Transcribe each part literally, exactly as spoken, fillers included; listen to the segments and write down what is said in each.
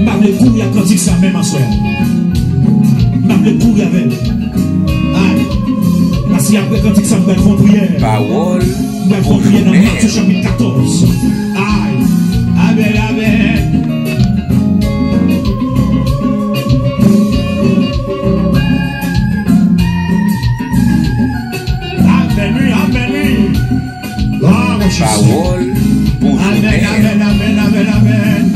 M pa vle kouri ak kantik sa menm aswè a. M pa vle kouri avè l. Ay. Paske apre kantik sa, m pral fè yon priyè. Pawòl. M pral fè yon priyè nan Matye chapit katòz. Ay. Amèn, amèn. Amèn, wi, amèn, wi. Glwa a Jezi. Pawòl pou jounen an. Amèn, amèn, amèn, amèn, amèn.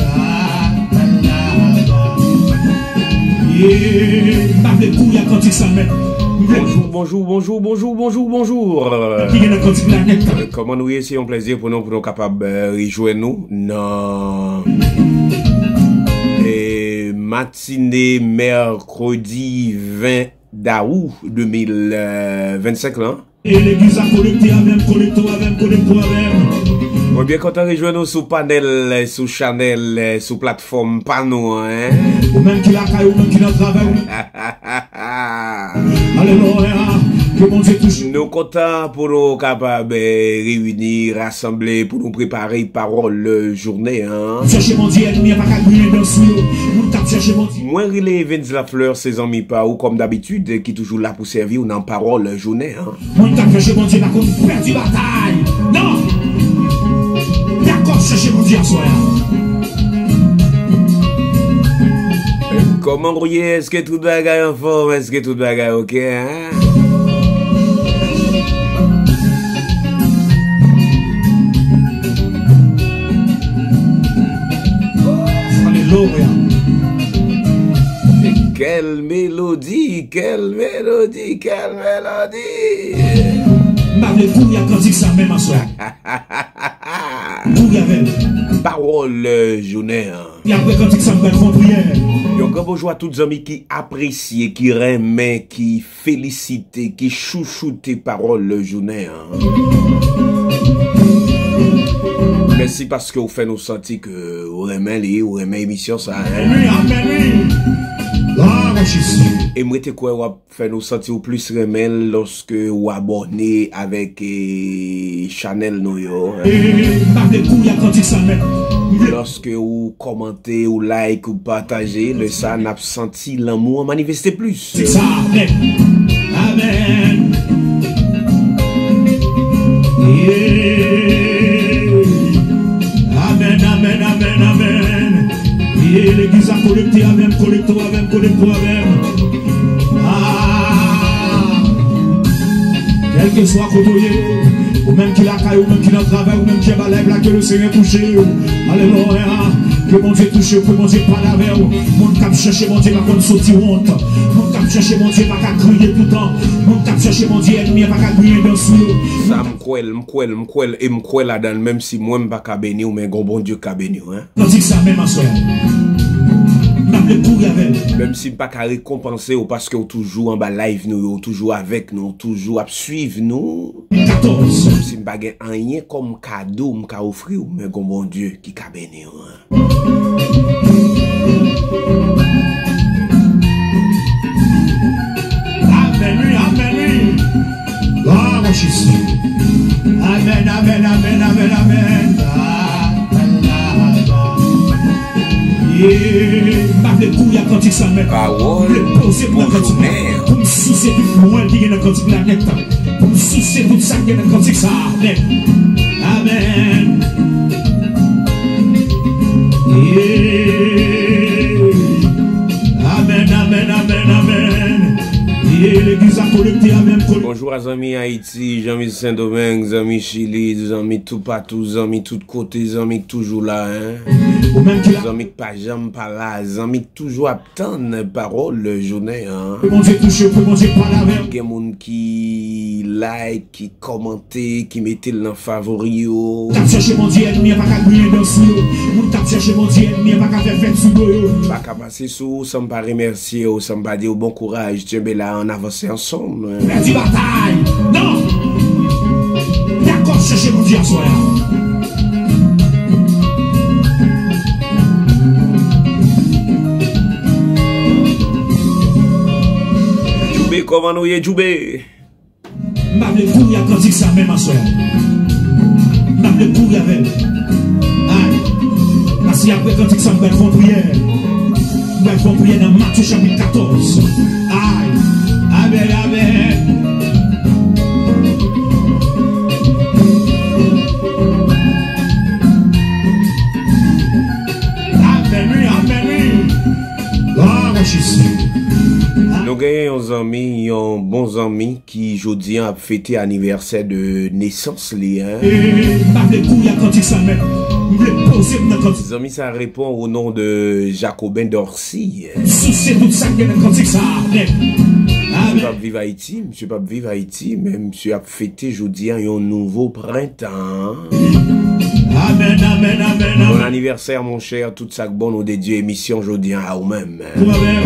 Yeah. M pa vle kouri ak kantik sa menm. Bonjou, bonjou, bonjou, bonjou, bonjou, bonjou. Ki gen nan kantik la nèt. Kòman nou ye? Se yon plezi pou nou, pou nou kapab, eh, rejwenn nou nan, eh, matine mèkredi ven dawou de mil vennsenk lan. E legliz la konekte avè m, konekte w avè m, konekte w avè m. Mwen byen kontan rejwenn nou sou panèl, sou chanèl, sou platfòm pa nou an, en. Ou menm ki lakay, ou menm ki nan travay, ou menm. Alelouya. Ke Bondye touche. Nou kontan pou nou kapab, eh, reyini, rasanble, pou nou prepare pawòl, eh, jounen an. Chèche Bondye, ènmi an pa ka griyen dan sou yo. Moun k ap chèche Bondye. Mwen rele Evens Lafleur, se zanmi pa ou, kòm dabitid, ki toujou la pou sèvi w nan pawòl jounen an. Moun k ap chèche Bondye pa konn pèdi batay. Non! Dakò, chèche Bondye aswè a. Kòman w ye? Èske tout bagay anfòm? Èske tout bagay oke, en? Alelouya. Kèl melodi, kèl melodi, kèl melodi. M pa vle kouri ak kantik sa menm aswè a. Kouri avè l. Pawòl, eh, jounen an. E apre kantik sa, m pral fè yon priyè. Yon gran bonjou a tout zanmi ki apresye, ki renmen, ki felisite, ki chouchoute pawòl jounen an. Mèsi paske w fè nou santi ke w renmen li, w renmen emisyon sa, en. Amèn, wi, amèn, wi. Glwa a Jezi. E m rete kwè w ap fè nou santi w plis renmen l lòske w abòne avèk, eh, chanèl nou yo, en. E m pa vle kouri ak kantik sa menm. Lòske w kòmante, w like, w pataje, lè sa n ap santi lanmou an manifeste plis. Se sa, amèn. Amèn. Yeah. Amèn, amèn, amèn, amèn. Yeah, legliz la konekte avè m, konekte avè m, konekte avè m. Ah. Kèlkeswa kote w ye, ou menm ki lakay, ou menm ki nan travay, ou menm ki anba live la, ke le Senyè touche w. Alelouya. Ke Bondye touche w, ke Bondye pale avè w. Moun k ap chèche Bondye pa konn soti wont. Moun k ap chèche Bondye pa ka kriye toutan. Moun k ap chèche Bondye, ènmi an pa ka griyen dan sou yo. Sa m kwè l, m kwè l, m kwè l, e m kwè ladan l, menm si mwen m pa ka beni w, men gon Bondye k ka beni w, en. Kantik sa menm aswè a. M pa vle kouri avè l. Menm si m pa ka rekonpanse w paske w toujou anba live nou yo, w toujou avèk nou, w toujou ap swiv nou. Katòz. Menm si m pa gen anyen kòm kado m ka ofri w, men gon Bondye ki ka beni w, en. Amèn, wi, amèn, wi. Glwa a Jezi. Amèn, amèn, amèn, amèn, amèn. Ah, la, la, la. Yeah. M pa vle kouri ak kantik sa menm. Pawòl pou jounen an. M vle poze m nan kantik la. Pou m souse tout mwen ki gen nan kantik la nèt. Pou m souse tout sa k gen nan kantik sa a nèt. Amèn. Yeah. Amèn, amèn, amèn, amèn. Yeah, legliz la konekte avè m, konekte. Bonjou a zanmi Ayiti, zanmi Sendomeng, zanmi Chili, zanmi toupatou, zanmi tout kote, zanmi k toujou la, en. Ou menm ki la. Zanmi k pa janm pa la, zanmi k toujou ap tann pawòl jounen an. Ke Bondye touche w, ke Bondye pale avè w. Gen moun ki like, ki kòmante, ki mete l nan favori yo. K ap chèche Bondye, ènmi an pa ka griyen dan sou yo. Moun k ap chèche Bondye, ènmi an pa ka fè fèt sou do yo. Pa ka pase sou ou san m pa remèsye w, san m pa di w bon kouraj, kenbe la, ann avanse ansanm. Pèdi batay! Non! Dakò, chèche Bondye aswè a. Djoube, kòman nou ye, Djoube? M pa vle kouri ak kantik sa menm aswè a. M pa vle kouri avè l. Ay. Paske apre kantik sa, m pral fè yon priyè. Yon priyè nan Matye chapit katòz. Ay, amèn, amèn. Amèn, wi, amèn, wi. Glwa a Jezi. Nou genyen yon zanmi, yon bon zanmi ki jodi an ap fete anivèsè de nesans li, en. E, m pa vle kouri ak kantik sa, men m vle poze m nan kantik. Zanmi sa reponn o non de Jacobin Dorcy. Souse tout sa k gen nan kantik sa, men. Misye p ap viv Ayiti, misye p ap viv Ayiti, men misye ap fete jodi an yon nouvo prentan. Amèn, amèn, amèn, amèn. Bon anivèsè, monchè, tout sa k bon, nou dedye emisyon jodi an a ou menm. Ou menm.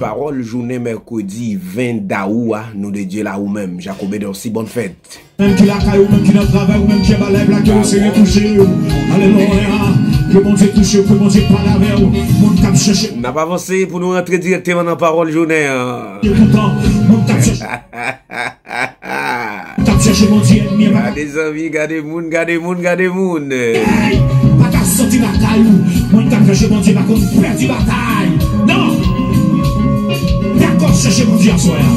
Pawòl jounen mèkredi ven dawou a, nou dedye l a ou menm. Jacobin Dorcy, bòn fèt. Menm ki lakay ou, menm ki nan travay ou, menm ki anba live la, ke le Senyè touche w. Alelouya. Ke Bondye touche w, ke Bondye pale avè w. Moun k ap chèche. N ap avanse pou nou rantre dirèkteman nan pawòl jounen an. E poutan, moun k ap chèche. K ap chèche Bondye, ènmi an pa ka. Gade zanmi, gade moun, gade moun, gade moun. Ey, pa ka soti lakay ou. Moun k ap chèche Bondye pa konn pèdi batay. Non! Dakò, chèche Bondye aswè a.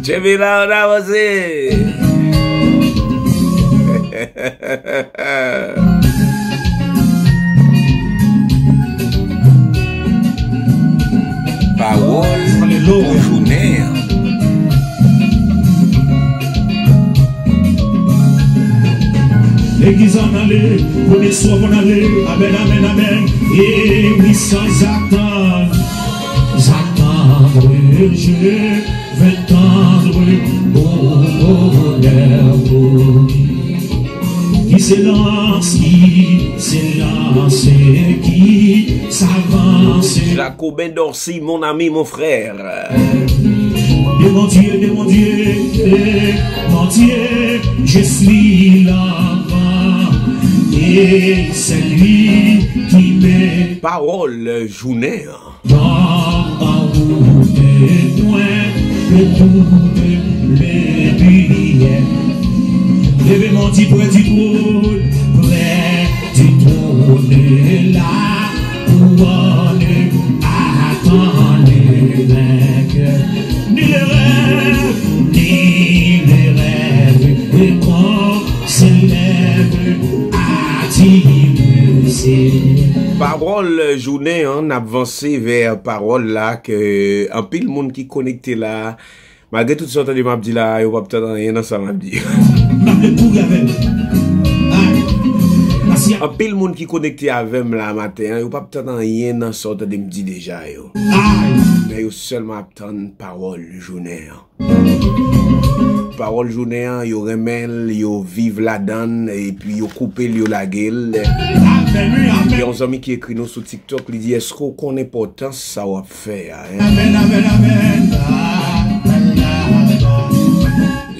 Kenbe la, ann avanse. Pawòl pou jounen an. Legliz an ale, premye swa moun ale, amèn, amèn, amèn. E wi, sanzatann, j'attendrai, je vais tendre au bonheur promis. Ki se lans, ki se lans, ki s'avance. Jacobin Dorcy, mon ami, mon frère. De mon Dieu, de mon Dieu, de mon Dieu, je suis l'enfant, et c'est lui qui me Pawòl jounen an. Dans ma route, loin de toutes les lumières. Leve men w di près du trône, près du trône, la couronne attend le vainqueur. Ni le rêve, ni le rêve, le corps s'élève à dire merci. Pawòl jounen an, n ap vanse vè pawòl la ke anpil moun ki konekte la, malgre tout sa w tande m ap di la, yo p ap tann anyen nan sa m ap di. M ap vle kouri avè l. Ay. Anpil moun ki konekte avè m la maten an, yo p ap tann anyen nan sa w tande m di deja yo. Ay. Men yo sèlman ap tann pawòl jounen an. Pawòl jounen an, yo renmen l, yo viv ladan l, epi yo koupe l, yo lage l. Amèn, wi, amèn. Gen yon zanmi ki ekri nou sou TikTok, li di, èske w konn enpòtans sa w ap fè a, en? Amèn, amèn, amèn.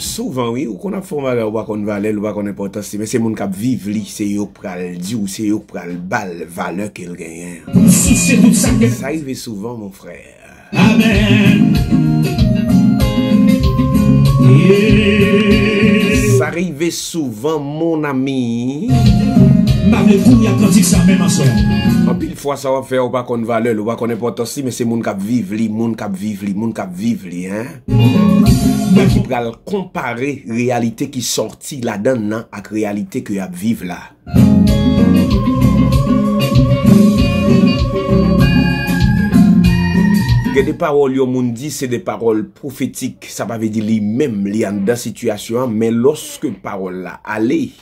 Souvan, wi, ou konn ap fè yon bagay, ou pa konn valè l, ou pa konn enpòtans li, men se moun k ap viv li, se yo k pral di w, se yo k pral ba l valè ke l genyen an. Sa rive souvan, mon frè. Amèn. Sa rive souvan, mon ami. M pa vle kouri ak kantik sa menm aswè. Anpil fwa, sa w ap fè a, ou pa konn valè l, ou pa konn enpòtans li, men se moun k ap viv li, moun k ap viv li, moun k ap viv li, en. Ki pral konpare reyalite ki sòti ladan l nan ak reyalite ke y ap viv la. Gen de pawòl yon moun di, se de pawòl pwofetik. Sa pa vle di li menm, li anndan sitiyasyon an, men lòske pawòl la ale,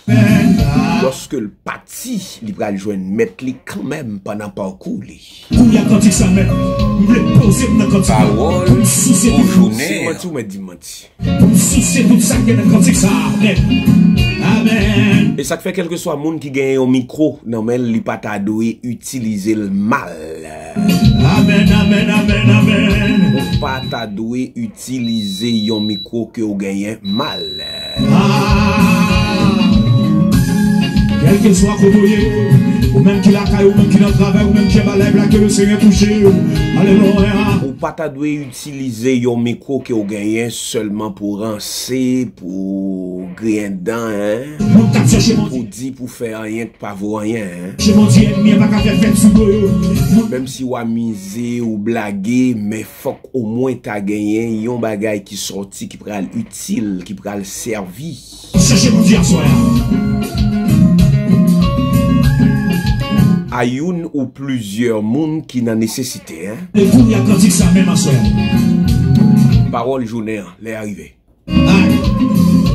lòske l pati, li pral jwenn mèt li kanmenm pandan pakou li. Kounye a kantik sa, mèt, m vle poze m nan kantik la. Pawòl pou jounen an. Si m manti, ou mèt di m manti. Pou m souse tout sa k gen nan kantik sa a. Amèn. Amèn. E sa k fè, kèlkeswa moun ki gen yon mikwo nan men l, li pa ta dwe itilize l mal. Amèn, amèn, amèn, amèn. Ou pa ta dwe itilize yon mikwo ke w genyen mal. Ah, kèlkeswa kote w ye, Ou menm ki lakay, ou menm ki nan travay, ou menm ki anba live la, ke le Senyè touche w. Alelouya. Ou pa ta dwe itilize yon mikwo ke w genyen sèlman pou ranse, pou griyen dan, en. Moun k ap chèche Bondye. Pou di, pou fè anyen k pa vo anyen, en. Chèche Bondye, ènmi an pa ka fè fèt sou do yo. Moun Menm si w amize, ou blage, men fòk omwen ta genyen yon bagay ki sòti, ki pral itil, ki pral sèvi. Chèche Bondye aswè a. A youn ou plizyè moun ki nan nesesite, en. Kouri ak kantik sa menm aswè a. Pawòl jounen an, lè a rive. Ay.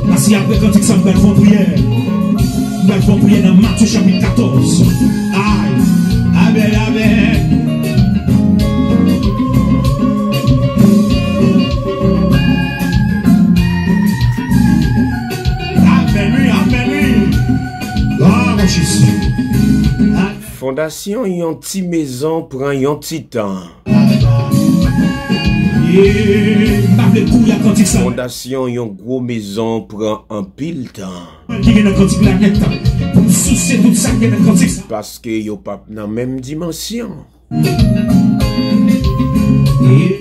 Paske apre kantik sa, m pral fè yon priyè. M pral fè yon priyè nan Matye chapit katòz. Ay. Amèn, amèn. Amèn, wi, amèn, wi. Glwa a Jezi. Fondasyon yon ti mezon pran yon ti tan. Ye, m pa vle kouri ak kantik sa. Fondasyon yon gwo mezon pran anpil tan. Ki gen nan kantik la nèt, pou m souse tout sa ki gen nan kantik sa. Paske yo p ap nan menm dimansyon.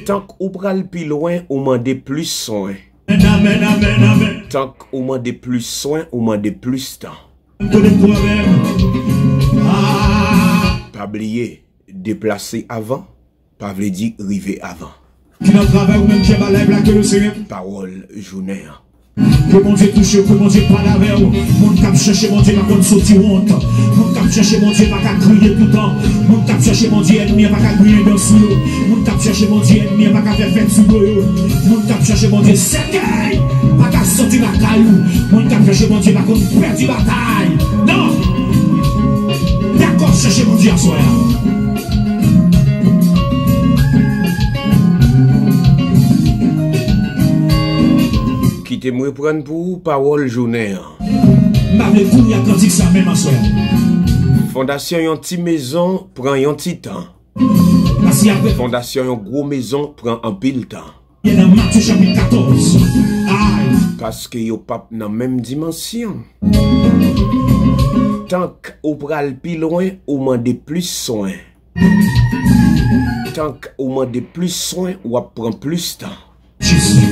Tank ou pral pi lwen, ou mande plis swen. Amèn, amèn, amèn, amèn. Tank ou mande plis swen, ou mande plis tan. Konekte w avè m. Ah. Pa bliye, deplase avan pa vle di rive avan. Ki nan travay, ou menm ki anba live la, ke le Senyè. Pawòl jounen an. Ke Bondye touche w, ke Bondye pale avè w. Moun k ap chèche Bondye pa konn soti wont. Moun k ap chèche Bondye pa ka kriye toutan. Moun k ap chèche Bondye, ènmi an pa ka griyen dan sou yo. Moun k ap chèche Bondye, ènmi an pa ka fè fèt sou do yo. Moun k ap chèche Bondye, sèkèy pa ka soti lakay ou. Moun k ap chèche Bondye pa konn pèdi batay. Non! Dakò, chèche Bondye aswè a. Kite m reprann pou ou pawòl jounen an. M pa vle kouri ak kantik sa menm aswè a. Fondasyon yon ti mezon pran yon ti tan. Paske apre Fondasyon yon gwo mezon pran anpil tan. Ye nan Matye chapit katòz. Ay. Paske yo p ap nan menm dimansyon. Tank ou pral pi lwen, ou mande plis swen. Tank ou mande plis swen, w ap pran plis tan. Jezi.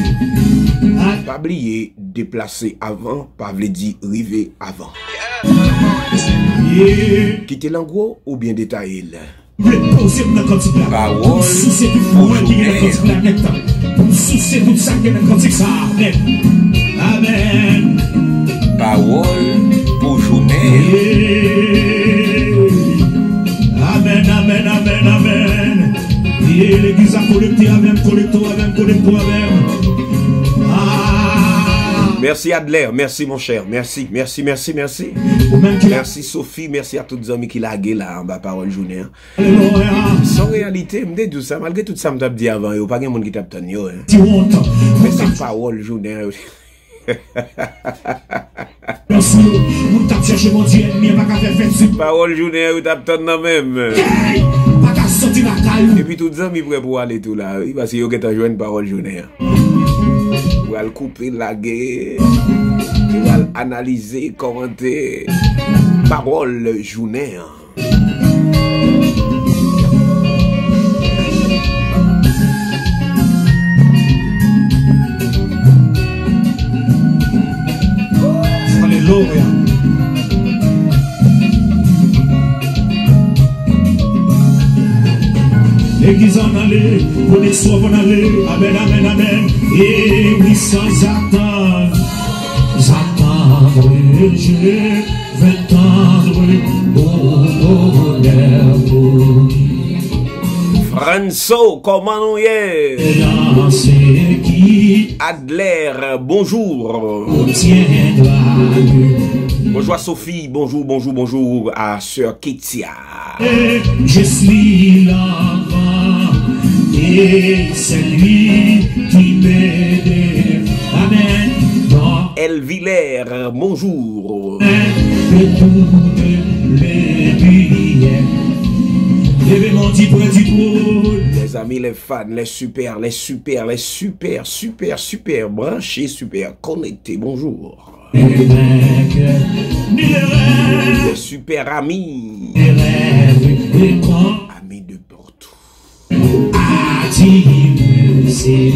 Ay. Pa bliye, deplase avan pa vle di rive avan. Ye. Kite l an gwo oubyen detaye l. Vle poze m nan kantik la. Pawòl pou souse tout mwen ki gen nan kantik la nèt. Pou m souse tout sa ki gen nan kantik sa nèt. Amèn. Pawòl pou jounen an. Amèn, amèn, amèn, amèn. Ye, legliz la konekte avè m, konekte w avè m, konekte w avè m. Ah. Mèsi Adler, mèsi monchè, mèsi, mèsi, mèsi, mèsi. Ou menm ki la. Mèsi Sophie, mèsi a tout zanmi ki lage la anba pawòl jounen an. Alelouya. Se yon reyalite, m te di w sa, malgre tout sa m t ap di avan yo, pa gen moun ki t ap tann yo, en. Ti wont. Men se pawòl jounen an yo. Moun k ap chèche Bondye, ènmi an pa ka fè fèt sou. Pawòl jounen an yo t ap tann nan men m. Kèy pa ka soti lakay ou. Epi tout zanmi prè pou ale tou la, wi, paske yo gentan jwenn pawòl jounen an. Pral koupe, lage, pral analize, kòmante pawòl jounen an. Alelouya. Legliz ann ale, koneksyon ann ale. Amèn, amèn, amèn. E wi, sanzatann, zatann, je vais tendre au bonheur. Franso, kòman nou ye? Dans ce qui Adler, bonjou. Bonjou à Sophie, bonjou, bonjou, bonjou à sœur Ketia. Je suis l'enfant et c'est lui qui me défend. Amen. Elviler, bonjou. Que toutes les prières. Leve men w, di prè, di tròn. Les amis, les fans, les super, les super, les super, super branchés, super connectés, bonjour. Super ami. Amis de partout. Attiré, c'est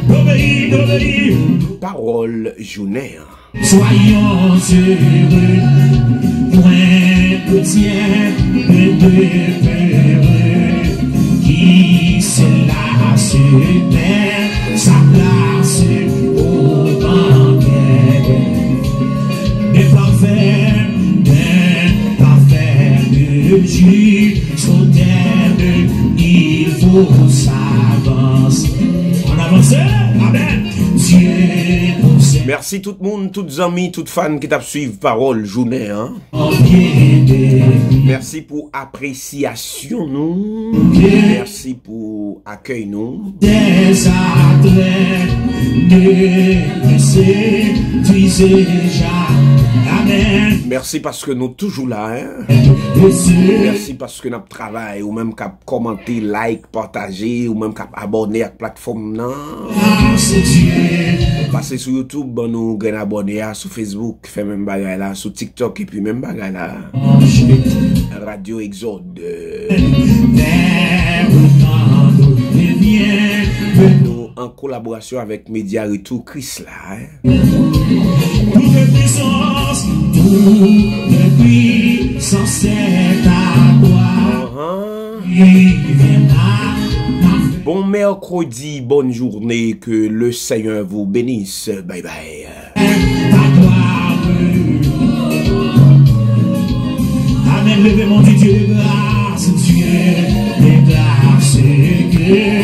d'obéir, d'obéir. Pawòl jounen an. Soyons heureux, point de tiers, point de peureux, qui cela se perd, sa place au banquet. Des parfums, des parfums de jus, sur terre, il faut s'avancer. On avance, amen. Dieu nous Mèsi tout moun, tout zanmi, tout fan ki t ap swiv Pawòl Jounen an. Mèsi pou apresyasyon nou. Mèsi pou akèy nou. Des attraits ne me séduisent jamais. Amen. Mèsi paske nou toujou la, hein. Mèsi paske n ap travay, ou menm k ap kòmante, like, pataje, ou menm k ap abòne ak platfòm nan. Pase sou YouTube, ban nou grenn abòne a, sou Facebook, fè menm bagay la, sou TikTok, epi menm bagay la. Radio Exode. Nou an kolaborasyon avèk Medya Retou Kris la, hein. Toute puissance, toute puissance est à toi. Qui vient à ma Bon mercredi, bonne journée, que le Seigneur vous bénisse. Bye bye. Amen. Levez mon Dieu de grâce, Dieu de grâce, que